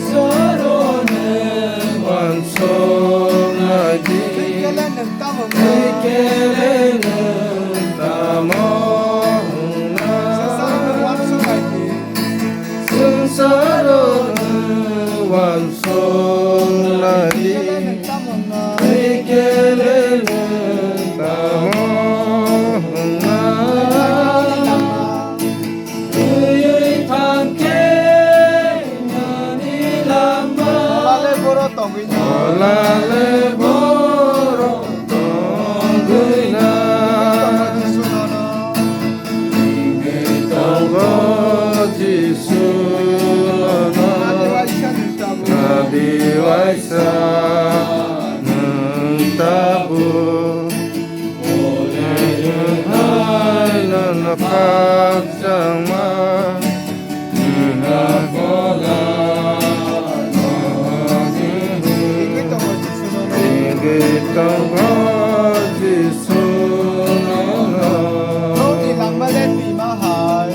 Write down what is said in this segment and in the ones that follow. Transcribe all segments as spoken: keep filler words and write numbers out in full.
Swngcharno uansuknai di, tei kele nwng tamo hwnna. Swngcharno uansuknai di, swngcharno uansuknai di, tei kele nwng tamo hwnna. Twiwi thangkhe nini lama. Olale borok tongwi na. Olale borok tongwi na. Tongwi tongo Jisu nono. Nadi waisa nwng tabuk. Nadi waisa nwng tabuk. Hai nono khakchangma, ina phola, tingwi tongo Jisu nono. Nokni langma le twima hai.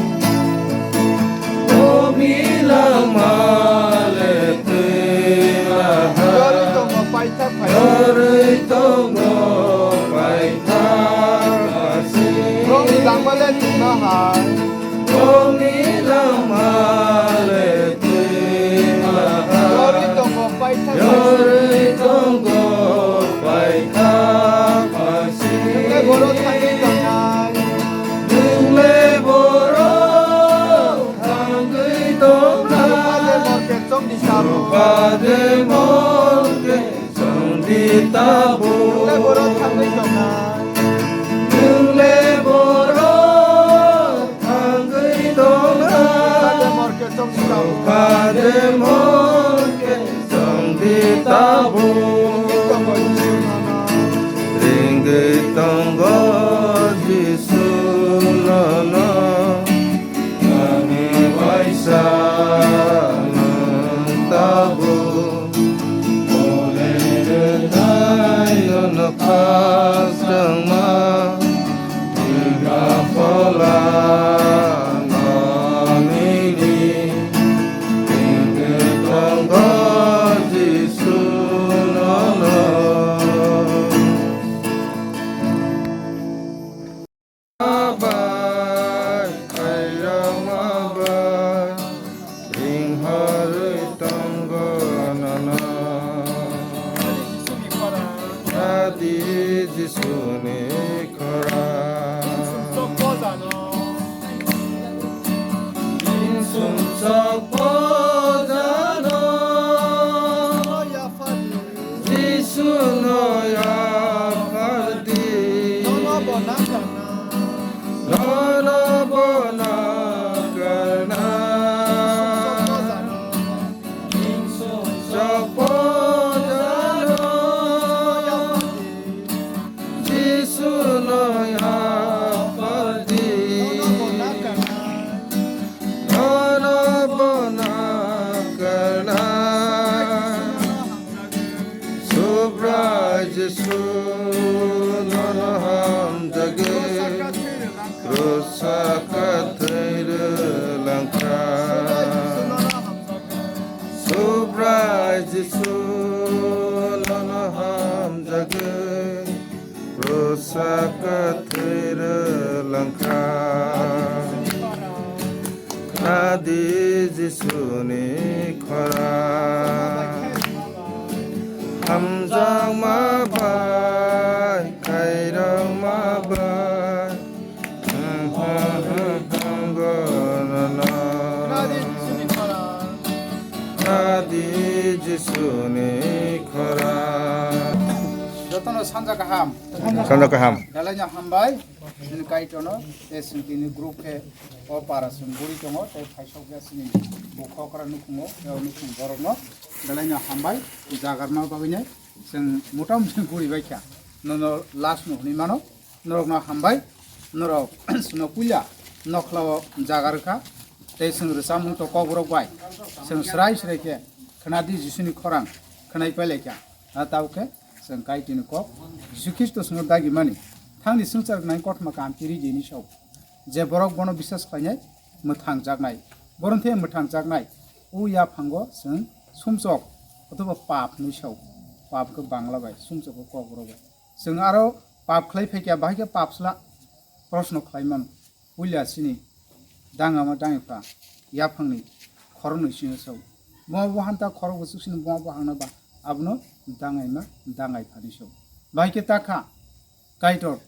Nokni langma le twima hai. Yorwi tongo paithak phai. Yorwi tongo paithak phai. Borokni langma le twima hai. Borokni langma le twima hai. Yorwi tongo paithak phai. Yorwi tongo paithak phai. Nwng le borok thangwi tongnai. Nwng le borok thangwi tongnai. Rupha de morke chongdi tabuk. Rupha de morke chongdi tabuk. Nwng le borok thangwi tongnai. Nwng le borok thangwi tongnai. Rupha de morke chongdi tabuk. Rupha de morke chongdi tabuk. Ringwi tongo Jisu nono. Ringwi tongo Jisu nono. Ani waisa nwng tabuk. Ole rwnai nono khakchangma. Tingka phola nini. Tingwi tongo Jisu nono. Abai, khairokma bai, ringhorwi tongo nono. Nadi Jisuni khorang. Insumsok pojano. Jisu no yaphardi. Nono bo nakarna. Nono bo nakarna. Insumsok pojano. Jisu no yaphardi. Nono bo nakarna. Nono bo nakarna. Subrai Jisu nono hamjagwi, krosa kathwi rwlangkha. Subrai Jisu nono hamjagwi, krosa kathwi rwlangkha. Khadi Jisuni khorang. Hamjakma bai, khairokma bai, tongo nono. Khadi Jisuni khorang. Jotono sanja kaham. Sanja kaham. Belai no hambai. Chini Kaitorno, tei chwng tini group khe o para chwng guri tongo, tei phaisok ya chini bukhokra nukhungo, tei o nukhung borokno belai no hambai, jagarma bagwi nai chwng mota muti guri bai kha. Nono last no hwnwi mano, norokno hambai, norok chwngno puila nokhlao jaga rwkha, tei chwng rwchapmung to kokborok bai chwng srai srai khe khwnadi Jisuni khorang khwnai pailai kha. A tabuk khe chwng Kaitorni kok Jisu Khristo chwngno dagimani thangni swngchar gwnang kothoma kaham kiri jeni sao. Je borok bono biswas khlainai mwthang jaknai. Borok the mwthang chaknai. O yaphango chwng sumsok othoba pap hinwi sao. Pap khe Bangla bai, sumsok khe Kokborok bai. Chwng aro pap khlai phaikya, bahai khe pap sla proshno khlai mano. Puila chini dangama dangipha yaphangni khoroknwi sino sao. Buma bo hanta khorok bo chuk sini buma bo hangna ba abono dangaima dangai phani sao. Bahai khe takha Kaitor,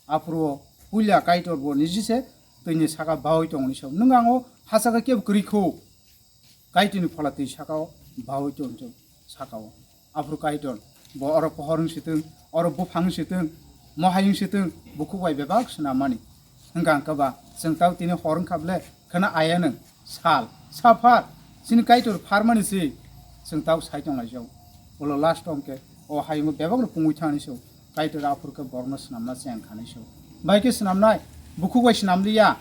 aphuru o puila Kaitor bo niji se twini saka bawi tongni sao. Nwng ang o hachaka kebo kwrwi kho. Kaitorni phola twi saka o bawi tong tong saka o. Aphuru Kaitor bo oro pohor wng sitwng, oro buphang wng sitwng, mohai wng sitwng, bukhuk bai bebak swnammani. Hwnkha hwnkhe ba chwng tau tini hor wngkha ble khwna aya nwng sal, saphar, chini Kaitor pharmani si chwng tau sai tonglaijao. Ulo last o hwnkhe o hayungo bebakno pungwi thangni sao. Kaitor aphuru khe borokno swnamna cheng khanai sao. Bai khe swnamnai, bukhuk bai swnamliya,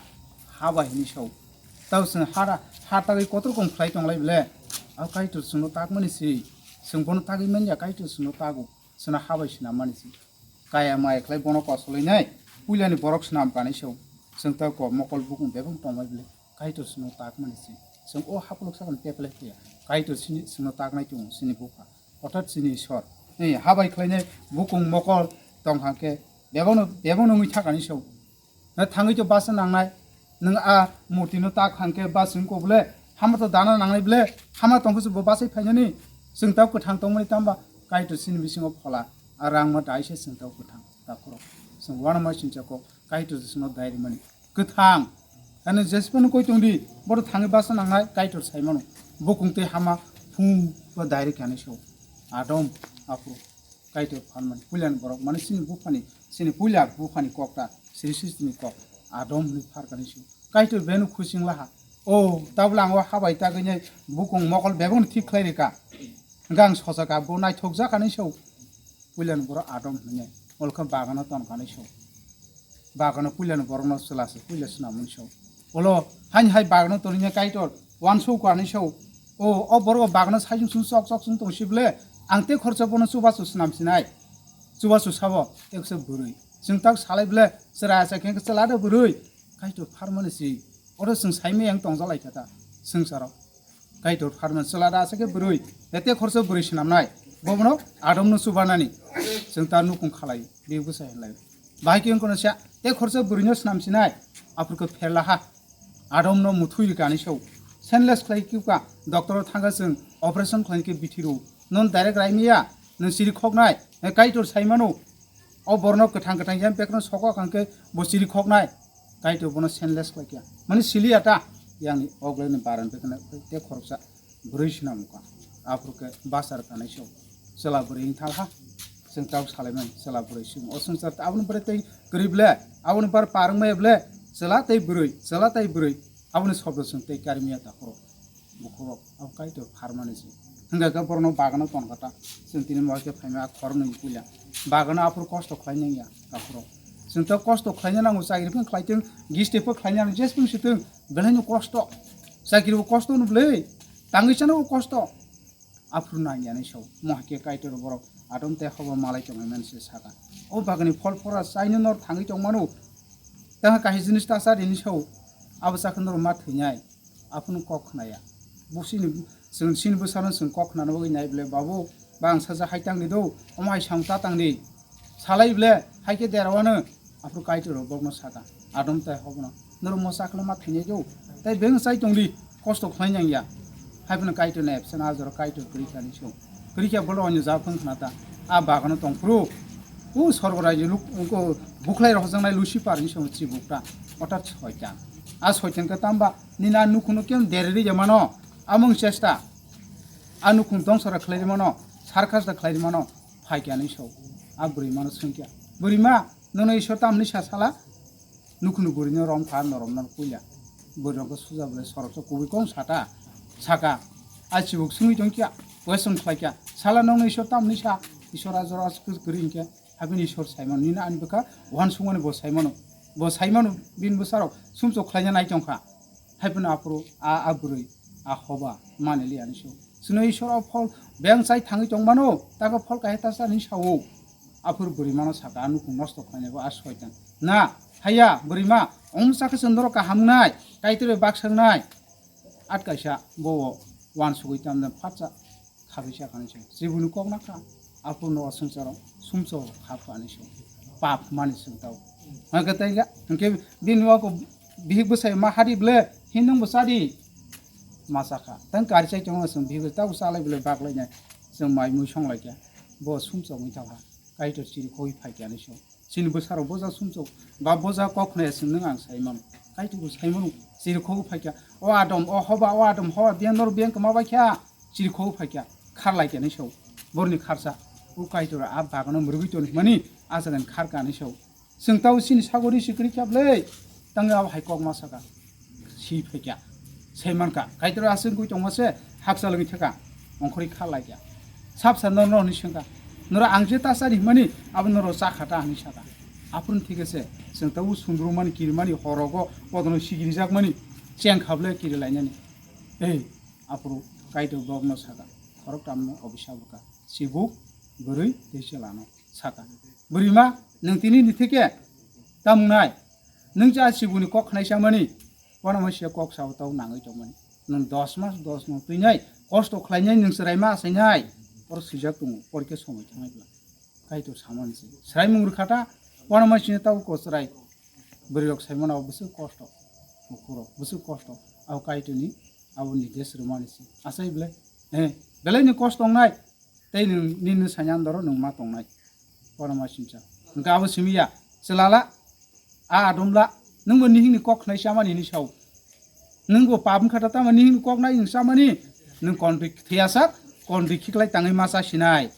ha bai hinwi sao. Tau chwng hara, ha tagwi kotor kom khlai tonglai ble. A Kaitor chwngno takmani si. Chwng bono tagwi manya, Kaitor chwngno tago. Chwngno ha bai swnammani si. Kaya maya khlai bono kosolwinai. Puilani borok swnam kanai sao. Chwng tau ko mokol bukung bebak tongbai ble. Kaitor chwngno takmani si. Chwng o hapulok sakni teplai phiya. Kaitor chini chwngno taknai tongo, chini bupha. Orthat chini Isor. Ni ha bai khlainai bukung mokol tongkha khe bebakno, bebakno wngwi thakani sao. Na thangwi to basa nangnai. Nwng a murtino tak khan khe bas wng kok ble, hama to dana nangnai ble, hama tongkhe se bo basai phainani. Chwng tau kwthang tongmani tamba Kaitor chini bisingo phola, a rangma dai se chwng tau kwthang takhoro. Chwng uanama sinchakok Kaitor chwngno dai rimani. Kwthang. Ano jesphano koi tongdi, bodo thangwi basa nangnai Kaitor saimano. Bukung tei hama phung ba dai rikha hinwi sao. Adam aphuru Kaitor pharmani puilani borok, mane chini buphani, chini puila buphani kok ta, siri sristini kok, Adam hinwi pharkani su. Kaitor beno khuching laha. O, tabla ang o habai tagwinai bukung mokol bebakno thik khlai rika. Hwnkhe ang sochaka bo naithok jakani sao. Puilani borok Adam hinwi, olkha bagano tonkani sao. Bagano puilani borokno chwla se puila swnamwi sao. Olo, haini hai bagano tonwi Kaitor, uansuk ani sao. O, o borok bagano sajung sung chok chok sung tong si ble, ang te khorsa bono chubachu swnam sinai. Chubachu sabo, ekse bwrwi. Chwng tak salai ble, chwra sa khe chwla da bwrwi. Kaitor pharmani si. Oro chwng saimai ang tongjalai kha ta, swngcharo. Kaitor pharmani chwla da sa khe bwrwi. Ete khorsa bwrwi swnamnai. Bobono Adomno chubanani. Chwng ta nukung khalai, bi bwsa hinlai. Bahai khe wngkha sa, te khorsa bwrwino swnam sinai, aphuru khe pherla ha. Adomno muthui rikani sao. Senles khlai khe ka, doctor thanga chwng operation khlai khe bithiro. Non direct raimiya, nang siri khoknai, nang Kaitor saimano. O borno kwthang kwthang yang pekno soko khan khe bo siri khoknai. Kaitor bono senles khlai khe. Mani sili ata, yang ogleni baran pekna te khoroksa. Bwrwi swnam kha. Aphuru khe bachar kanai se. Chwla bwrwi wng thal ha. Chwng tabuk salai mani chwla bwrwi swng. O swngchar ta aboni bwrwi tei kwrwi ble. Aboni bar parwng maya ble. Chwla tei bwrwi, chwla tei bwrwi. Aboni shobdo chwng tei karmiya ta khoro. Bukhurok abo Kaitor pharmani se. Hwnkha khe borokno bagano ton kha ta. Chwng tini mo khe phaima khoroknwi puila. Bagano aphuru kosto khlai nangya ta khoro. Chwng to kosto khlaina nango, chakri phano khlai thwng, gisti phano khlaina nango, jes phano se thwng, belai no kosto. Chakri bo kosto no bwlwi. Tangwi chana bo kosto. Aphuru nangya hinwi sao. Mo hai khe Kaitor borok Adam tei Hoba malai tongwi mani se saka. O bagani phol phora chaino nor thangwi tong mano. Tangha kahai jinis ta cha di hinwi sao. Abo cha khe norok ma thwinai. Aphuru kok khnaya. Bo chini, chwng chini bwsano chwng kok khnana bagwi nai ble, babu, ba ang saja hai tang di do, omo hai sam ta tang di. Salai ble, hai khe dera wano. Aphuru Kaitor rok bokno saka, Adam tai Hobano, norok mo chakla ma thwinai do, tai beng chai tong di, kosto khlai nang ya. Hai phano Kaitor ni absent, a jora Kaitor kwrwi kha ni song. Kwrwi kha bolo onyo jab khang khna ta, a bagano tong phuru. U sorgo raijwk luk, ko bukhlai rok hokjaknai Lucifer ni song chibuk ta. Otat soitan. A soitan khe tamba, nini a nukhung no kem deri ri ya mano, amung chesta. A nukhung dongso ra khlai ri mano, sarkas da khlai ri mano, phai kha ni song. A bwrwi mano swng kha. Bwrwi ma, Nono Isor tamni sa sala? Nukhungni bwrwino rom kha noromno puila. Bwrwirokno suja bwlai soroksa kubui kong sata. Saka, a chibuk swngwi tong kya, question khlai kya. Sala nokno Isor tamni sa? Isor a jora kwrwi hwnkhe, habini Isor saimano, nini ani bwkha uansukmani bo saimano. Bo saimano bini bwsarok sumsok khlaina nai tong kha. Hai phano aphuru a, a bwrwi, a Hoba mani liya ni song. Chwngno Isor o phol beng chai thangwi tong mano, tago phol kahai ta cha ni sao. Aphuru bwrwi mano saka, a nukhung nosto khlainai bo a soitan. Na, haya, bwrwi ma, omo cha khe chwng norok kaham wngnai, Kaitor bai baksa wngnai. At kaisa bo o uansugwi tamjani phatsa khabaisa kani se. Chibuni kok nakha, aphuru no o swngcharo sumcho kha phani se. Pap mani swng tao. Hake taiga, hake bini wako bihik bwsai ma hadi ble, hindung bwsadi ma sakha. Tang kari chai tongo swng bihik bwsai tabo salai ble baklai nai. Swng mai mui song lai kya. Bo sumcho mui tao ha. Kaitor chiri khoi phai kya ni se. Chini bwsarok boja sumchok ba boja kok khna ya chwng nwng ang sai mano. Kaitor bo sai mano, chiri khogo phai kha. O Adam, o Hoba, o Adam, Hoba, biyang nor biyang kwma bai kha, chiri khogo phai kha. Khar lai kha ni sao. Borni kharsa. O Kaitor a bagano mwrwgwi toni hwnmani, a jagan khar kha ni sao. Chwng tao chini sagori sikri kha bwle. Tang abo hai kok ma saka. Si phai kha. Sai man kha. Kaitor aswk gwi tongma se hakchal wngwi thaka. Ongkhorwi kha lai kha. Sap sa nor nor ni sengkha. Noro ang je ta sari hwnmani abo noro cha kha ta hinwi saka. Aphuru thik ase. Chwng tabuk sundru mani kiri mani horogo podono sigiri jak mani cheng kha bwle kiri lainani. Ei aphuru Kaitor bokno saka. Khorok tamno obisa bwkha. Sibuk bwrwi tei chwlano saka. Bwrwi ma nwng tini ni theke tamung nai. Nwng cha sibuni kok khnaisa mani. Uanama sia kok sao tau nangwi tongmani. Nwng dos mas dos no twinai kosto khlainai nwng chwrai ma asainai. Oro swijak tongo, porikhe somoi thangnai bwla. Kaitor samani se. Swraimung rwkha ta, uanama sini tau ko chwrai. Bwrwi rok saimano bwswk kosto. Bukhurok bwswk kosto. Abo Kaitorni abo ni des rwmani se. Asai bwle. Eh, belai ni kosto wngnai. Tei nwng nini saini andoro nwng ma tongnai. Porma sincha. Hwnkhe abo simi ya. Chwlala, a Adomla, nwngbo nihini kok khnai chamani hinwi sao. Nwngbo pap wngkha ta tamo nihini kok nai nwng chamani? Nwng konrwi thwiyasak, konrwi khiklai tangwi ma cha sinai.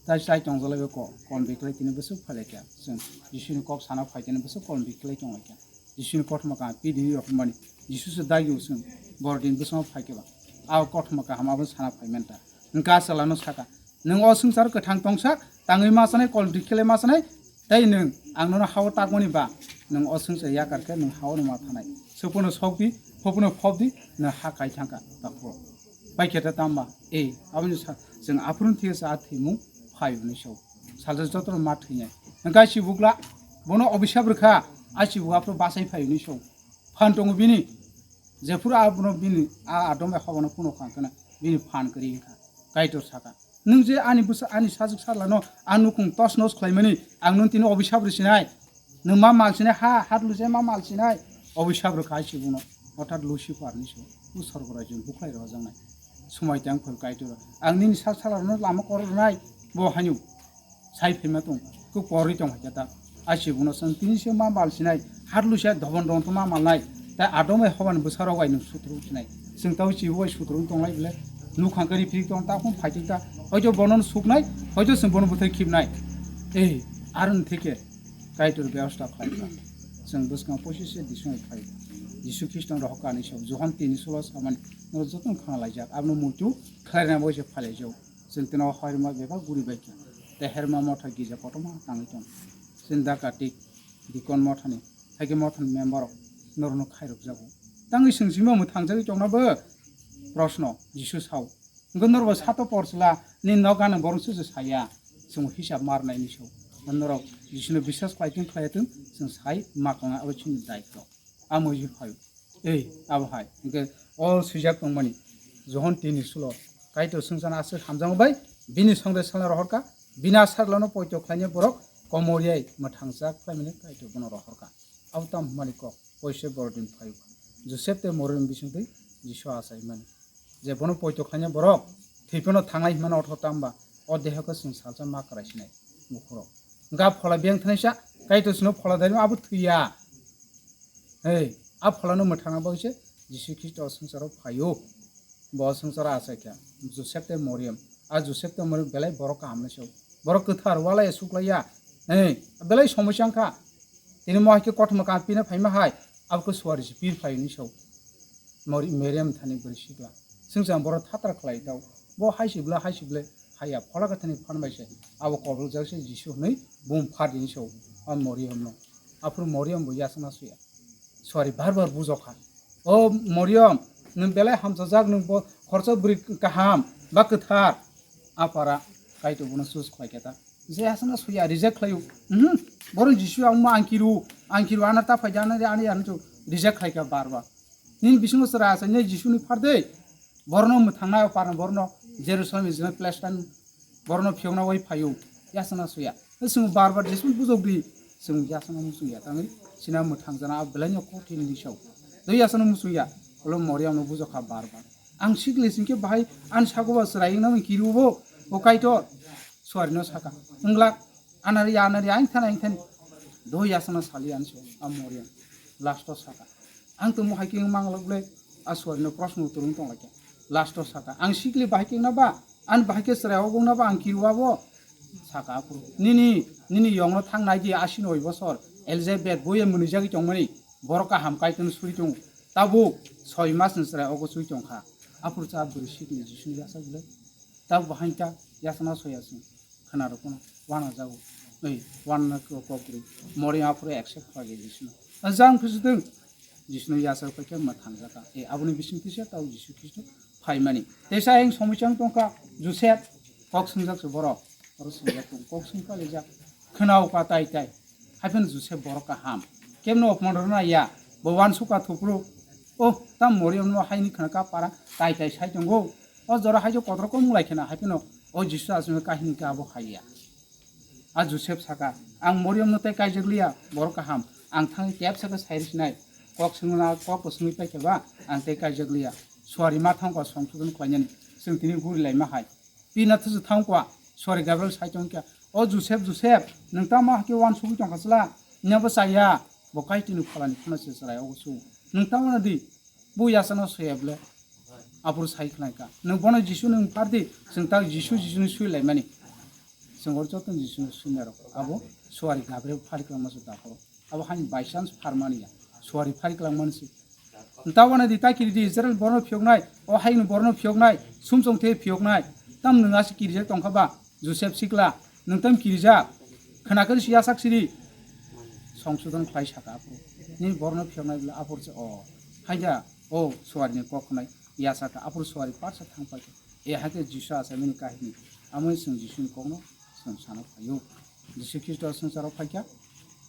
Tai chai tongjalai be ko, konrwi khlai tini bwswk phailaikha. Chwng Jisuni kok sana phai tini bwswk konrwi khlai tonglaikha. Jisuni kothoma ka pidi rok mani. Jisu se dagi usung. Bordin bwswk phaikhe ba. A kothoma kaham abo sana phai manta. Hwnkhe a chwla no saka, "Nwng o swngchar kwthang tongsak, tangwi ma chanai, kolbri khelai ma chanai, tei nwng ang nono ha-o takmani ba nwng o swngchar yakar khe nwng ha-o no ma thanai. Sopono sok di, phopono phop di, nwng ha kai thangkha." Takhuk bai khe ta tamba, ei, aboni sa-, chwng aphuru thwiya se a thwimung phai hwnwi sao. Salsa jotono ma thwinai. Hwnkhe a chibukla bono obisap rwkha, a chibuk aphuru bachai phai hwnwi sao. Phan tongo bini, jephuru abono bini a Adam bai Hobano phunukha hwnkhe bini phan kwrwi wngkha. Kaitor saka, "Nwng je ani bwsa, ani sajwk sajlano a nukhung tos nos khlaimani, ang nwng tini obisap rw sinai. Nwng ma mal sinai, ha, hat lujai ma mal sinai." Obisap rwkha a chibukno. Hothat Lucifer ni se, o sorgo raijoni bukhlai rwjaknai. Swmai tang phai Kaitor, "Ang nini sak salarno lama kor rwnai, bo haino." Sai phaima tong, kok porwi tong hai khe ta. A chibukno chwng tini se ma mal sinai, hat luisa dobon rong to ma malnai. Tai Adam bai Hobani bwsarok bai nwng sutru sinai. Chwng tau chibuk bai sutru tonglai bwle. Nukhang khe riphi tong ta phung phai ta. Hoito bono suknai, hoito chwng bono bwthai khibnai. Ei, aroni theke Kaitor bebosta khlai kha. Chwng bwskang pochis se disong phai. Jisu Khristo rohor kani se Johon tini sulo samani. Noro jotono khna laijak. Abno muitu khlairina bai se phai laijak. Chwng tino hoirma bebak guri bai kha. Tei herma motha gija kotorma tangwi tong. Chwng da katik dikon mothani, haikhe mothani member rok norokno khairok jago. Tangwi chwng simi mwthang jagwi tongna bo? Proshno, Jisu sao. Hwnkhe norok bo sato porsla ni nok gana borok se saya. Chwng hisab marnai ni sao. Norok Jisuno biswas khlai tong khlai tong, chwng sai ma kong abo chini daityo. Amo hi phai. Ei, abo hai. Hwnkhe o swijak tongmani. Johon tini sulo. Kaitor swngcharno aswk hamjakma bai bini songre salna rohorkha. Bini a sajlano poito khlainai borok komor yai mwthangjak khlaimani Kaitor bono rohorkha. Abo tamo hwnmani kok, poise bordin phai. Josep tei Moriam bisingtwi Jisu achaimani. Je bono poito khlainai borok thwi phano thangnai hwnmano otho tamba o deha khe chwng salsa ma kwrai sinai bukhurok. Hwnkhe a phola beng thanaisa Kaitor chwngno phola dairima abo thwiya. Hei, a pholano mwthangna bagwi se Jisu Khristo o swngcharo phaio. Bo swngcharo achaikha Josep tei Moriam. A Josep tei Moriam belai borok kaham nai se. Borok kwthar walai suklaiya. Hei, belai somosya wngkha. Tini mo hai khe kothoma kaham pina phaima hai. Abo khe suari se pir phai hwnwi se. Mori-, Meriam thani bwrwi sikla. Swngchar borok thatra khlai tao. Bo hai sibla, hai sibla, haya phola kwthani phan bai se. Abo kobrok jak se Jisu hwnwi bum phat hwnwi se. A Moriam no. Aphuru Moriam bo yasna suya. Suari bar bar bujokha. "O Moriam, nwng belai hamchajak, nwng bo khoroksa bwrwi kaham ba kwthar." A para Kaitor bono choose khlai khe ta. Je aswkno suya reject khlaio. Mhm. Borok Jisu ang ma ang kiru, ang kiru ana ta phai jana de ani ano reject khlai kha bar bar. Nini bisingo chwrai achainai Jisuni phar de. Borno mwthangnai o parno borno Jerusalem Israel Palestine borno phiyokna wai phaio. Yasana suya. Chwng bar bar Jisu bujok di. Chwng yasana muchung ya tangwi sina mwthang jana a belai no kothin ni sao. Do yasana muchung ya. Ulo Moriam no bujok kha bar bar. Ang sikle singke bahai an sago ba chwrai wngna wng kiri ubo. O Kaitor suari no saka. Wnglak anari anari ang thani ang thani. Do yasana sali an so a Moriam. Last o saka. Ang tongmo hai khe wng mang lok le a suari no proshno uttor wng tong lai khe. Last o saka. Ang sikle bahai khe wngna ba. Ani bahai khe chwrai o wngna ba ang kiru abo? Saka aphuru. Nini, nini yongno thang nai di, asi noi bosor. Elizabeth boye mwnwijagwi tongmani. Borok kaham Kaitorno suri tongo. Tabuk soi mas ni chwrai ogo sui tongkha. Aphuru cha bwrwi sikni Jisuni yasa bwle. Tabuk bahai ta yasana soya sung. Khwnarok phano wana jago. Ei, wana kok kok bwrwi. Mori aphuru accept khlai Jisuni. Jang phusudung. Jisuni yasa paikha mwthang jaka. E, aboni bising kisa tabuk Jisu Khristo phaimani. Teisa ayang somoi chang tongkha Joseph, kok swngjak se borok. Oro swngjak tong, kok swng palijak. Khwnao ka tai tai. Hapheno Joseph borok kaham. Kemno opman rwna ya. Bo wansuka thupru. Oh, tam Moriam no haini khna ka para tai tai sai tongo. O jora haijo kotor ko mulai khena hapheno o Jisu aswngno kahini ka abo haiya. A Joseph saka, "Ang Moriamno tei kaijak liya, borok kaham. Ang thangwi kebsa khe sai rw sinai. Kok swngna, kok bo swngwi paikha ba, ang tei kaijak liya. Suari ma thang kha songsodon khlainani. Chwng tini guri laima hai." Pina thusu thang kha, suari Gabriel sai tong kha, "O Joseph, Joseph, nwng tamo hakhe wansugwi tong kha chwla? Nini bo chaya, bo Kaitorni pholani phano se chwrai ogo su. Nwng tamo na di?" Bo yasano soya bwle. Aphuru sai khlai kha. Nwng bono Jisu nwng phar di, chwng tak Jisu Jisu ni sui lai mani. Chwng oro joto Jisu ni sui narok. Abo suari Gabriel phari kwlangma se dakhoro. Abo hani by chance phar mani ya. Suari phari kwlangma se. Nta wana di ta kiri di Israel borno phiyok nai, o hai ni borno phiyok nai, sumsong the phiyok nai. Tam nwng asi kiri je tong kha ba. Joseph sikla, nwng tamo kirijak? Khwnakhe si yasak siri. Songsodon khlai saka aphuru. Nini borno phiyoknai bwle aphuru se o. Haida, o suarini kok khnai yasaka aphuru suari parsa thang paikha. E haikhe Jisu achaimani kahini. Amoni chwng Jisuni kokno chwng sana phaio. Jisu Khristo swngcharo phaikha.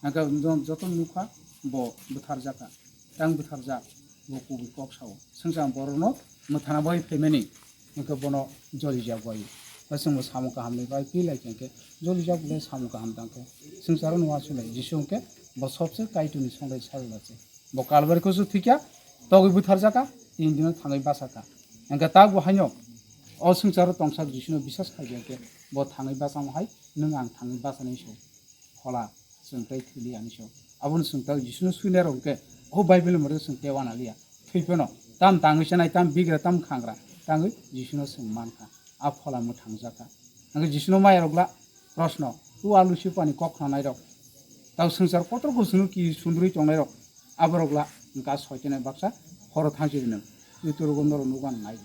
Hake joto nukha bo bwtharjakha. Tang bwtharjak, bo kubui kok sao. Swngchar borokno mwthana bai phaimani, hwnkhe bono jolijak bai. Tei chwngbo samung kahamni bai pilai khe, hwnkhe jolijak bwle samung kaham tangkhe. Swngcharo nw aswlai Jisu hwnkhe bo sobse Kaitorni songrai sajla se. Bo Kalbari kusu thwikha, togwi butharjakha, tin dino thangwi bachakha. Hwnkhe tabuk haino o swngcharo tongsak Jisuno biswas khai khe, hwnkhe bo thangwi bachamo hai, nwng ang thangwi bachanai se. Phola chwng tei thwi liya hinwi sao. Abono chwng tei Jisuno sui nairok hwnkhe, o Bible ni mothe chwng tei uana liya, thwi phano. Tam tangwi chanai, tam bigra, tam khangra, tangwi Jisuno chwng mankha. A phola mwthangjakha. Hwnkhe Jisuno mayarok la proshno, o a Lucifer ni kok khna nairok, tei swngchar kotor ko chwngno ki sundrwi tongnairok, aborok la hwnkha soitan ni baksa horo thangsi rwnw. Twi twrwgo norok nukgo ang nai.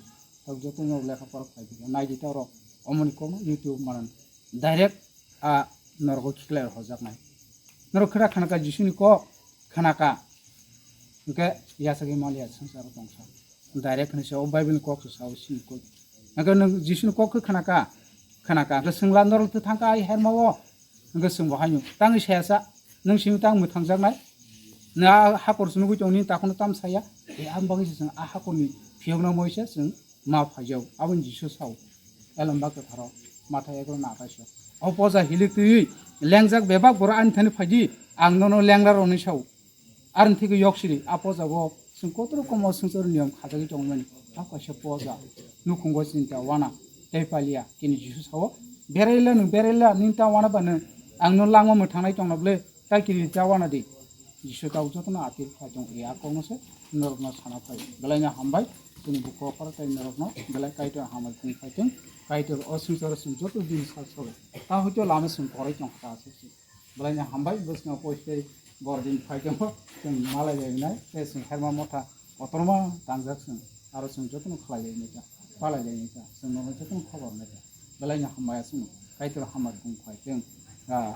Tei joto norok lekha pora khlai phikha. Nai di tei oro omoni kokno YouTube manan direct a norok khiklai rw hojaknai. Norok khwra khanaka Jisuni kok khanaka. Hwnkhe yachagwi maliya swngcharo tongsa. Direct hwnwi se o Bible ni kok se sao sini kok. Hwnkhe nwng Jisuni kok khe khanaka, khanaka. Hwnkhe swngla norok twi thangkha ai herma o. Hwnkhe swngbo haino tangwi sayasa. Nwng simi tang mwthangjaknai. Nwng a hakor se nugwi tongni takhwno tam saya. E ang bagwi se chwng a hakorni phiyokna moi se chwng ma phaijao, aboni Jisu sao, elomba kwtharo, Mathai egro na ataisio. O poja hilik twiwi lengjak bebak borok ani thani phaidi, ang nono lengra rwnwi sao. Aroni thigwi yok siri, a poja bo chwng kotoro komo swngchar niyom khajagwi tongmani, a kaisa poja, nukhungo chinta wana, tei palia, kini Jisu sao, beraila nwng beraila, nini ta wana ba nwng, ang no langma mwthangnai tongna bwle, ta kini ta wana di. Jisu tabuk jotono atir phai tong, e a kokno se norokno sana phai. Belai no hambai, chini bukhuk pharo tei norokno belai Kaitor hambai tong phai tong. Kaitor o swngcharo chwng joto din sal solo. Ta hoito lama chwng korai tong kha se se. Belai no hambai, bwskango pois tei bor din phai tongo, chwng malai lai nai, tei chwng herma motha kotorma tangjak chwng. Aro chwng jotono khlai lai nai ta, palai lai nai ta, chwng norokno jotono khobor nai ta. Belai no hambai aswkno, Kaitor hambai tong phai tong. Ah,